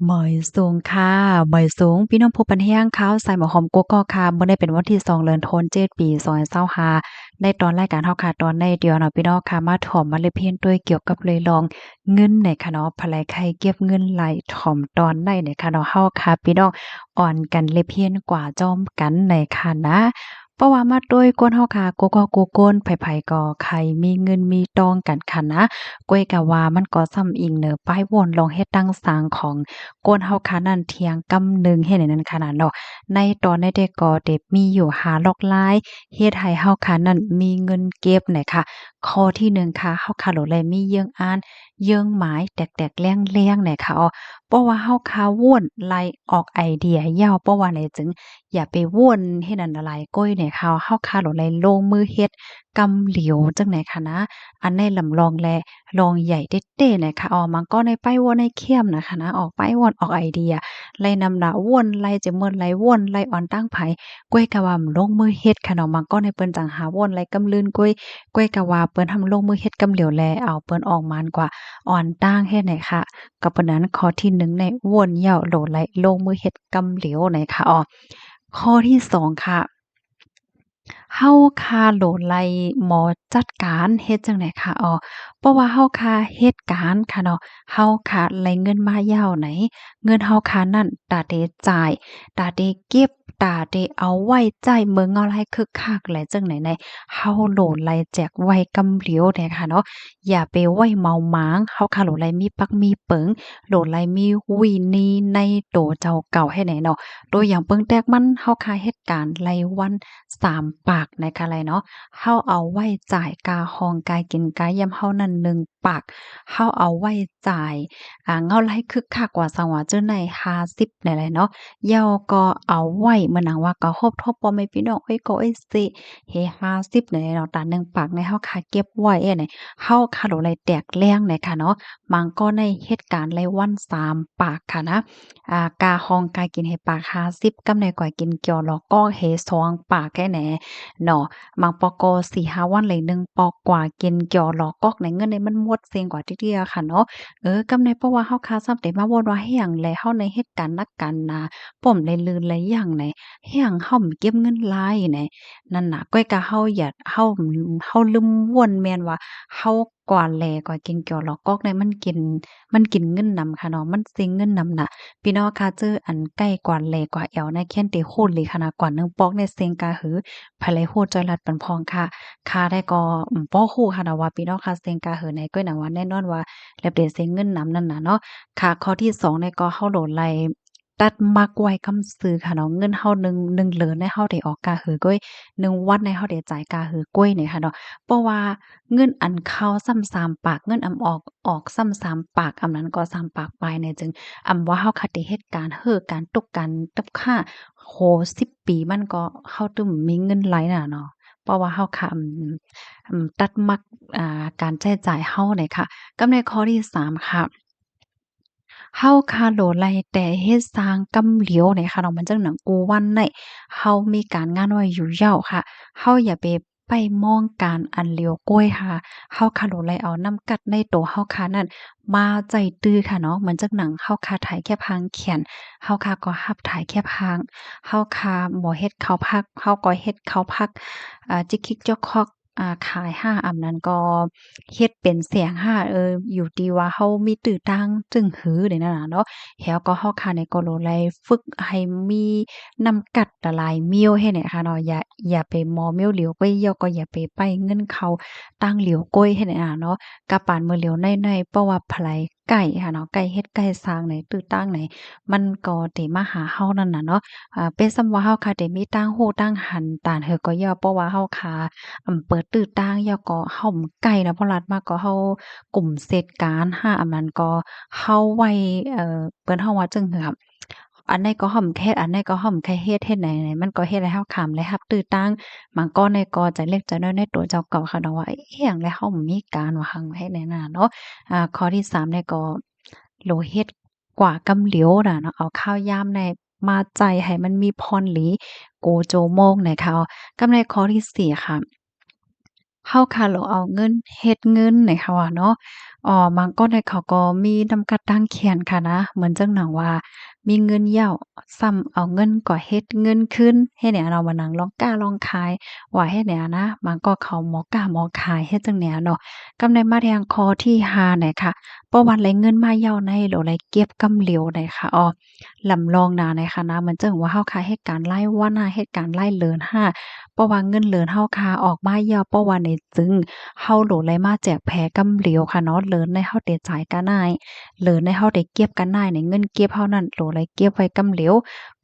ໝາຍສູງຄ່ະ ໝາຍສູງ ພີ່ນ້ອງຜູ້ປັນແຮງ ຂ່າວສາຍໝໍຫອມກົກກອກຄ່ະ. ມື້ນີ້ເປັນວັນທີສອງ ເດືອນທັນວາ ເຈັດ ປີສອງພັນຊາວຫ້າ ໃນຕອນລາຍການເຮົາຄ່ະ ຕອນໃນດຽວເນາະ ພີ່ນ້ອງຄ່ະ ມາຖອມມາເລັບຮຽນໂຕກ່ຽວກັບເລື່ອງເງິນແນ່ຄ່ະເນາະ. ໃຜໃຜເກັບເງິນຫຼາຍ ຖອມຕອນໃນແນ່ຄ່ະເນາະ. ເຮົາຄ່ະ ພີ່ນ້ອງ ອອນກັນເລັບຮຽນກວ່າພ້ອມກັນແນ່ຄ່ະນະ. ເພາະວ່າມາໂຕຍຄົນເຮົາຄ່ະ ກູ່ຄົນ ໃຜໆກໍໃຄ່ມີເງິນມີຕອງກັນຄ່ະນະ. ກ້ວຍກະວ່າມັນກໍສ່ຳອີງເໜີປ້າຍໂຫວ່ນລອງເຮັດຕັ້ງສ້າງຂອງຄົນເຮົາຄ່ະນັ້ນ ທຽງກຳໜຶ່ງເຮັດໃນນັ້ນຄ່ະນະເນາະ. ໃນຕອນໃນແຕ່ກໍເຕັບມີຢູ່ຫ້າລອກລາຍ ເຮັດໃຫ້ເຮົາຄ່ະນັ້ນມີເງິນເກັບແນ່ຄ່ະ. ຂໍ້ທີໜຶ່ງຄ່ະ ເຮົາຄ່ະໂຫຼໄລມີເຍື່ອງອ່ານ ເຍື່ອງໝາຍ ແຕກໆແລງໆແນ່ຄ່ະເນາະ. ເພາະວ່າເຮົາຄ່ະໂຫວ່ນໄລອອກໄອເດຍເຍົາ ເພາະວ່າໃນຈຶ່ງ ຢ່າໄປວົນເຮັດອັນຕະລາຍກ້ວຍແນ່ຄ່ະ. ເຮົາຄ່ະໂຫຼໄລລົງມືເຮັດກຳຫຼຽວຈັ່ງໃດຄ່ະນະ. ອັນໃນລຳລອງແລລອງໃຫຍ່ເຕັ້ໆແນ່ຄ່ະ. ອອກມາກໍໃນໄປວົນໃນແຄມນະຄ່ະນະ. ອອກໄປວົນອອກໄອເດຍ ໄລນຳລະວົນໄລຈະເມີດໄລວົນໄລອອນຕັ້ງໃຜ ກ້ວຍກະວ່າມາລົງມືເຮັດຄ່ະເນາະ. ມາກໍໃນເພິ່ນຈັ່ງຫາວົນໄລກຳລື່ນກ້ວຍ ກ້ວຍກະວ່າເພິ່ນຫາມາລົງມືເຮັດກຳຫຼຽວແລ ເອົາເພິ່ນອອກມານກວ່າອອນຕັ້ງເຮັດແນ່ຄ່ະ. ກໍເປັນນັ້ນຂໍ້ທີໜຶ່ງໃນວົນເຍົາໂຫຼໄລລົງມືເຮັດກຳຫຼຽວແນ່ຄ່ະ. ອອກ ຂໍ້ທີສອງຄ່ະ ເຮົາຄ່ະໂຫຼໄລໝໍຈັດການເຮັດຈັ່ງໃດຄ່ະ. ເພາະວ່າເຮົາຄ່ະເຮັດການຄ່ະເນາະ ເຮົາຄ່ະໄລເງິນມາເຍົາໃນ ເງິນເຮົາຄ່ະນັ້ນ ຕາເຕຈ່າຍ ຕາເຕເກັບ ຕາເຕເອົາໄວ້ໃຊ້ເມີເງົາໄລຄຶກຄັກແລຈັ່ງໃດໃນ ເຮົາໂຫຼໄລແຈກໄວ້ກຳຫຼຽວແນ່ຄ່ະເນາະ. ຢ່າໄປໄວ້ເມົາໝາງ ເຮົາຄ່ະໂຫຼໄລມີປັກມີເປິງ ໂຫຼໄລມີວິໄນໃນໂຕເຈົ້າເກົ່າເຮັດໃດເນາະ. ໂຕຢ່າງເບິ່ງແຕກມັນ ເຮົາຄ່ະເຮັດການໄລວັນສາມປາກໃນຄ່ະໄລເນາະ. ເຮົາເອົາໄວ້ຈ່າຍກາຫ້ອງກາກິນກາຢ້ຽມເຮົານັ້ນໜຶ່ງປາກ ເຮົາເອົາໄວ້ຈ່າຍ ອາ ເງົາໄລຄຶກຄັກກວ່າສັງວາຈື່ໃນຫ້າສິບໃນໄລເນາະ. ເຍົາກໍເອົາໄວ້ເໝືອນໜັງວ່າກໍຮົບທົບພໍ່ແມ່ພີ່ນ້ອງເອີຍກໍເອີຍເສ ເຮຫ້າສິບໃນເນາະ. ຕາໜຶ່ງປາກໃນເຮົາຄ່ະເກັບໄວ້ເອໃນ ເຮົາຄ່ະໂຫຼໄລແຕກແລງໃນຄ່ະເນາະ. ບາງກໍໃນເຮັດການໄລວັນສາມປາກຄ່ະນະ ອາ ກາຫ້ອງກາກິນເຮປາກຫ້າສິບ ກຳໃນກວ່າກິນກ່ຽວຫຼອກກອກເຮສອງປາກແຄ່ແນ່ເນາະ. ບາງປອກກໍສີ່ຫ້າວັນເລີຍໜຶ່ງປອກກວ່າກິນກ່ຽວຫຼອກກອກໃນເງິນໃນມັນໝົດເສັງກວ່າເທື່ອໆຄ່ະເນາະ. ເອີ ກຳໃນເພາະວ່າເຮົາຄ່ະຊ້ຳເຕມາວົນວ່າເຮັງແລ ເຮົາໃນເຮັດການໜັກການໜາ ປ້ອມໄລລື່ນໄລຢ່າງໃນ ເຮັດຫຍັງເຮົາເກັບເງິນຫຼາຍໃນ ນັ້ນນະ. ກ້ວຍກະເຮົາຢ່າ ເຮົາ ເຮົາລືມວົນແມ່ນວ່າເຮົາກວ່າແລກວ່າກິນກ່ຽວຫຼອກກອກໃນ ມັນກິນ ມັນກິນເງິນນຳຄ່ະເນາະ ມັນເສັງເງິນນຳນະ. ພີ່ນ້ອງຄ່ະ ເຈີອັນໄກ່ກວ່າແລກວ່າແອວໃນ ແຄນເຕໂຄດລີຄ່ະນະ. ກວ່າໜຶ່ງປອກໃນເສັງກະຫື ໃຜໄລຮູ້ຈ່ອຍລັດປັນພອງຄ່ະ. ຄ່ະໄດ້ກໍ ອືມ ບໍ່ຮູ້ຄ່ະນະວ່າພີ່ນ້ອງຄ່ະເສັງກະຫືໃນ ກ້ວຍນະວ່າແນ່ນອນວ່າແລບເດເສັງເງິນນຳນັ້ນນະເນາະ. ຄ່ະ ຂໍ້ທີສອງໃນກໍເຮົາໂຫຼໄລ ຕັດໝັກໄວ້ກຳຊື່ຄ່ະເນາະ. ເງິນເຮົາໜຶ່ງ ໜຶ່ງເລີນໃນເຮົາໄດ້ອອກກາຫືກ້ວຍ ໜຶ່ງວັນໃນເຮົາໄດ້ຈ່າຍກາຫືກ້ວຍນີ້ຄ່ະເນາະ. ເພາະວ່າເງິນອັນເຂົ້າຊ້ຳສາມປາກ ເງິນອຳອອກ ອອກຊ້ຳສາມປາກ ອຳນັ້ນກໍສາມປາກປາຍໃນ ຈຶ່ງອຳວ່າເຮົາຄະໄດ້ເຮັດການເຮີການຕົກການຕັບຂ້າ ໂຫ ສິບປີ ມັນກໍເຮົາຕື່ມມີເງິນຫຼາຍນະເນາະ. ເພາະວ່າເຮົາຄະ ອຳ ອຳ ຕັດໝັກ ອາ ການໃຊ້ຈ່າຍເຮົານີ້ຄ່ະ. ກັບໃນຂໍ້ທີສາມຄ່ະ ເຮົາຄະໂລໄລແຕ່ເຮັດສ້າງກຳຫຼຽວນີ້ຄ່ະເນາະ. ມັນຈັ່ງໜັງກູວັນໄດ້ ເຮົາມີການງານໄວ້ຢູ່ແລ້ວຄ່ະ ເຮົາຢ່າໄປໄປມອງການອັນຫຼຽວກ້ວຍຄ່ະ. ເຮົາຄະໂລໄລເອົານ້ຳກັດໃນໂຕເຮົາຄະນັ້ນມາໃຊ້ຕື້ຄ່ະເນາະ. ມັນຈັ່ງໜັງເຮົາຄະຖ່າຍແຄບຮ່າງຂຽນ ເຮົາຄະກໍຮັບຖ່າຍແຄບຮ່າງ ເຮົາຄະບໍ່ເຮັດເຂົ້າພັກ ເຮົາກໍເຮັດເຂົ້າພັກ ອາ ຈິກຄິກຈອກຄອກ ອາ ຂາຍຫ້າ ອຳນັ້ນກໍເຮັດເປັນແສງຫ້າ ເອີ ຢູ່ທີ່ວ່າເຮົາມີຕື້ຕ່າງຈຶ່ງຫື ແນວນັ້ນນະເນາະ. ແລ້ວກໍເຮົາຄະນີ້ກໍໂລໄລຝຶກໃຫ້ມີນ້ຳກັດຫຼາຍໆມ້ຽວເຮັດແນວນັ້ນເນາະ. ຢ່າ ຢ່າໄປມໍມ້ຽວຫຼຽວກ້ວຍ ແລ້ວກໍຢ່າໄປໄປເງິນເຂົ້າຕັ້ງຫຼຽວກ້ວຍເຮັດແນວນັ້ນເນາະ. ກະປານມື້ຫຼຽວໄນໆ ເພາະວ່າໃຜ ໄກ່ຫັ້ນເນາະ ໄກ່ເຮັດໄກ່ສ້າງໃນຕື້ຕ່າງໃນ ມັນກໍເດມາຫາເຮົານັ້ນນະເນາະ. ອາ ເປັນສ່ຳວ່າເຮົາຄະເດມີຕ່າງຮູ້ຕ່າງຫັນຕານເຮີກໍຢ່າ ເພາະວ່າເຮົາຄະ ອຳ ເປີດຕື້ຕ່າງ ແລ້ວກໍເຮົາໄກ່ເນາະ ເພາະລັດມາກໍເຮົາກຸມເສດການ ຫາອຳນັ້ນກໍເຮົາໄວ້ ເອີ ເພິ່ນເຮົາວ່າຈັ່ງເຮືອ ອັນໃດກໍເຮົາໄຄເຮັດ ອັນໃດກໍເຮົາໄຄເຮັດ ເຮັດໃດໆ ມັນກໍເຮັດໃຫ້ເຮົາຄະໄດ້ຮັບຕື້ຕ່າງ. ບາງກໍໃນກໍໃຈເລັກໃຈນ້ອຍໃນຕົວເຈົ້າເກົ່າຄະເນາະ ວ່າ ເອີ ຫຍັງແລ້ວເຮົາມີການວ່າຫັ້ນເຮັດໃນນັ້ນເນາະ. ອາ ຂໍ້ທີສາມໃນກໍ ໂລເຮັດກວ່າກຳຫຼຽວນະເນາະ ເອົາຂ່າວຍາມໃນມາໃຈໃຫ້ມັນມີພອນຫຼີ ໂກໂຈໂມງໃນຄ່ະ. ກັບໃນຂໍ້ທີສີ່ຄ່ະ ເຮົາຄະໂລເອົາເງິນເຮັດເງິນໃນຄ່ະວ່າເນາະ. ອໍ ບາງຄົນເຂົາກໍມີນ້ຳກັດຕັງແຂນຄ່ະນະ ເໝືອນຈັ່ງໜັງວ່າມີເງິນແລ້ວ ຊ້ຳເອົາເງິນກໍເຮັດເງິນຄືນ ເຮັດແນວເນາະ ວ່າໜັງລອງຄ້າລອງຂາຍ ວ່າເຮັດແນວນະ ບາງຄົນເຂົາບໍ່ຄ້າບໍ່ຂາຍ ເຮັດຈັ່ງແນວເນາະ. ກຳໄດ້ມາແທງຂໍ້ທີຫ້ານະຄະ ເພາະວ່າໄດ້ເງິນມາແລ້ວໃນ ໂລໄດ້ເກັບກຳຫຼຽວນະຄະ ອໍ ລຳລອງນານະຄະນະ ເໝືອນຈັ່ງວ່າເຮົາຄະເຮັດການລາຍວັນນະ ເຮັດການລາຍເດືອນຫັ້ນ ເພາະວ່າເງິນເດືອນເຮົາຄະອອກມາແລ້ວ ເພາະວ່າໃນຈຶ່ງ ເຮົາໂລໄດ້ມາແຈກແຜກຳຫຼຽວຄ່ະເນາະ ເດືອນໃນເຮົາໄດ້ຈ່າຍກະໜ້າຍ ເດືອນໃນເຮົາໄດ້ເກັບກະໜ້າຍ ໃນເງິນເກັບເຮົານັ້ນ ໂລໄດ້ເກັບໄວ້ກຳຫຼຽວ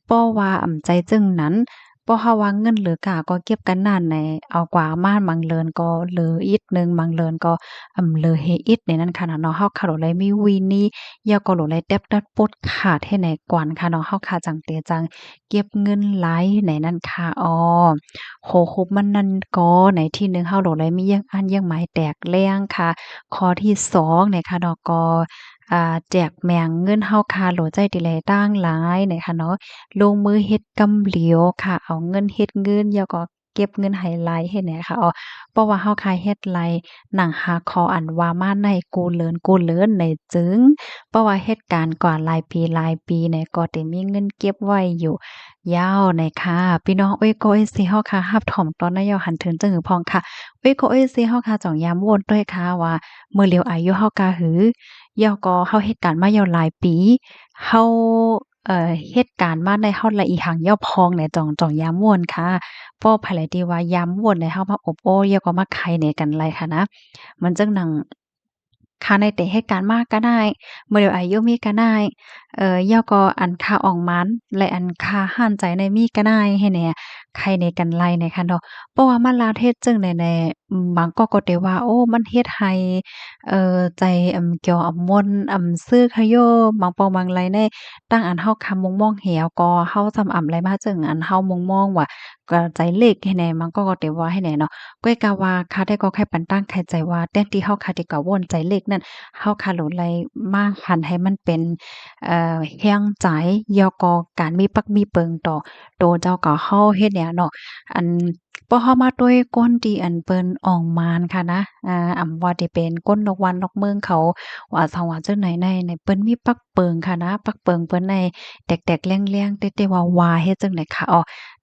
ເພາະວ່າອຳໃຈຈຶ່ງນັ້ນ ເພາະເຮົາວ່າເງິນເຫຼືອກະກໍເກັບກະນັ້ນແຫຼະ ເອົາກວ່າມາ ບາງເດືອນກໍເຫຼືອອີກໜຶ່ງ ບາງເດືອນກໍ ອຳ ເຫຼືອເຮອີກໃນນັ້ນຄ່ະນະເນາະ ເຮົາຄະໂລໄດ້ມີວິໄນ ແລ້ວກໍໂລໄດ້ແຕັບຕັດປົດຂາດໃຫ້ແນ່ກວ່ານຄ່ະເນາະ ເຮົາຄະຈັ່ງເຕຈັ່ງ ເກັບເງິນຫຼາຍໃນນັ້ນຄ່ະ ອໍ ໂຄຄວາມມັນນັ້ນກໍໃນທີໜຶ່ງ ເຮົາໂລໄດ້ມີເຫຍື່ອງອັນເຫຍື່ອງໝາຍແຕກແຫຼງຄ່ະ ຂໍ້ທີສອງນະຄະເນາະ ກໍ ອາ ແຈກແບ່ງເງິນເຮົາຄ່ະ ໂລໃຊ້ທີ່ຫຼາຍຕ່າງຫຼາຍນະຄະເນາະ ລົງມືເຮັດກຳຫຼຽວຄ່ະ ເອົາເງິນເຮັດເງິນ ແລ້ວກໍເກັບເງິນໃຫ້ຫຼາຍໃຫ້ແນ່ຄ່ະ ເພາະວ່າເຮົາຄ່ະເຮັດຫຼາຍ ໜັງຫາຂໍ້ອັນວ່າມາໃນ ກູເລີນ ກູເລີນໃນຈຶ່ງ ເພາະວ່າເຮັດການກວ່າຫຼາຍປີ ຫຼາຍປີໃນ ກໍໄດ້ມີເງິນເກັບໄວ້ຢູ່ ຍາວນະຄະ ພີ່ນ້ອງເອີຍ ກໍເອັຟຊີເຮົາຄະ ຮັບຖອມຕອນນາຍອກຫັນເຖິງຈັ່ງອື່ນພ້ອມຄະ ເອີຍ ກໍເອັຟຊີເຮົາຄະ ຈອງຢາມວົນດ້ວຍຄະວ່າ ມື້ຫຼຽວອາຍຸເຮົາກະຫື ແລ້ວກໍເຮົາເຮັດການມາແລ້ວຫຼາຍປີ ເຮົາ ເອີ ເຮັດການມາໄດ້ ເຮົາໄດ້ອີ່ຫຍັງແລ້ວພ້ອມແນ່ ຈອງ ຈອງຢາມວົນຄະ ເພາະໃຜລະທີ່ວ່າຢາມວົນໃນ ເຮົາມາອົບໂອ້ ແລ້ວກໍມາໄຂແນ່ກັນໄດ້ຄະນະ ເໝືອນຈັ່ງໜັງ ຄະໃນແຕ່ເຮັດການມາກະໄດ້ ເມື່ອດຽວອາຍຸມີກະໄດ້ ເອີ ແລ້ວກໍອັນຄ່າອອກມານ ແລະ ອັນຄ່າຮ້ານໃຈໃນມີກະໄດ້ ໃຫ້ແນ່ ໃຫ້ແນ່ກັນໄລ່ແນ່ຄັນດອກ ເພາະວ່າມາລາວເຮັດຈັ່ງໃດແນ່ ບາງກໍກໍແຕ່ວ່າ ໂອ້ ມັນເຮັດໃຫ້ ເອີ ໃຈ ອຳ ກຽວອຳມົນ ອຳ ຊື້ຂະໂຍ ບາງປອງບາງໄລໃນ ຕັ້ງອັນເຮົາຄຳມຸງມອງແຮວ ກໍເຮົາສ່ຳອຳໄລມາເຊິ່ງອັນເຮົາມຸງມອງວ່າ ກໍໃຈເລກແນ່ ບາງກໍເຕັມວ່າໃຫ້ແນ່ເນາະ ກ້ອຍກະວ່າຄາແທ້ກໍໄຄປັນຕັ້ງໄຄໃຈວ່າ ແທນທີ່ເຮົາຄາທີ່ກະວົນໃຈເລກນັ້ນ ເຮົາຄາໂຫຼໄລມາຫັນໃຫ້ມັນເປັນ ເອີ ແຮງໃຈ ແລ້ວກໍການມີປັກມີເປິງຕໍ່ໂຕເຈົ້າກໍເຮົາເຮັດແນວເນາະ ອັນ ພໍເຮົາມາດ້ວຍຄົນທີ່ອັນເພິ່ນອອກມານຄະນະ ອາ ອຳວ່າທີ່ເປັນຄົນນອກບ້ານນອກເມືອງເຂົາ ວ່າຈັ່ງວ່າຈັ່ງໃດໃນ ໃນເພິ່ນມີປັກ ເປິງຄະນະ ປັກເປິງເພິ່ນໃນແຕກໆແຫຼງໆ ແຕ່ ແຕ່ວ່າ ວ່າເຮັດຈັ່ງໃດຄະ ອໍ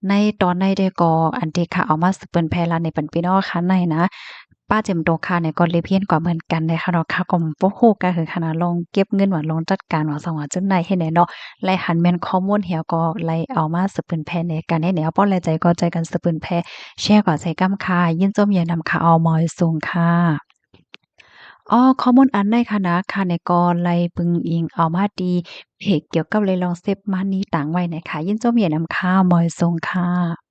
ໃນຕອນໃນເດກໍ ອັນທີ່ຂ້າເອົາມາສືບເຜີຍແຜ່ລະໃນປັນພີ່ນ້ອງຄະໃນນະ ປ້າເຈັມໂຕຄະໃນກໍເລບຮຽນກວ່າເໝືອນກັນໃນຄະເນາະ ຂ້າກໍບໍ່ຮູ້ກະຄືຄະນະ ລອງເກັບເງິນວ່າ ລອງຈັດການວ່າ ສອງວ່າຈັ່ງໃດເຮັດໃດເນາະ ແລະ ຫັ້ນແມ່ນຂໍ້ມູນແຮວກໍໄລເອົາມາສືບເຜີຍແຜ່ໃນກັນໃຫ້ແນວປ້ອນແລະໃຈກໍໃຈກັນສືບເຜີຍແຜ່ ແຊກວ່າໃສ່ກຳຄະ ຍິນຊົມໃຫຍ່ນຳຄະ ເອົາ ໝອຍສູງຄະ. ອໍ ຂໍ້ມູນອັນໃດຄະນະ ຂ້ານີ້ກໍໄລ່ເບິ່ງອີງເອົາມາທີ່ເພຈກ່ຽວກັບເລື່ອງເສບມານີຕາງໄວ້ນະຄະ ຍິນຊົມໃຫຍ່ນຳຄະ ໝອຍສູງຄະ.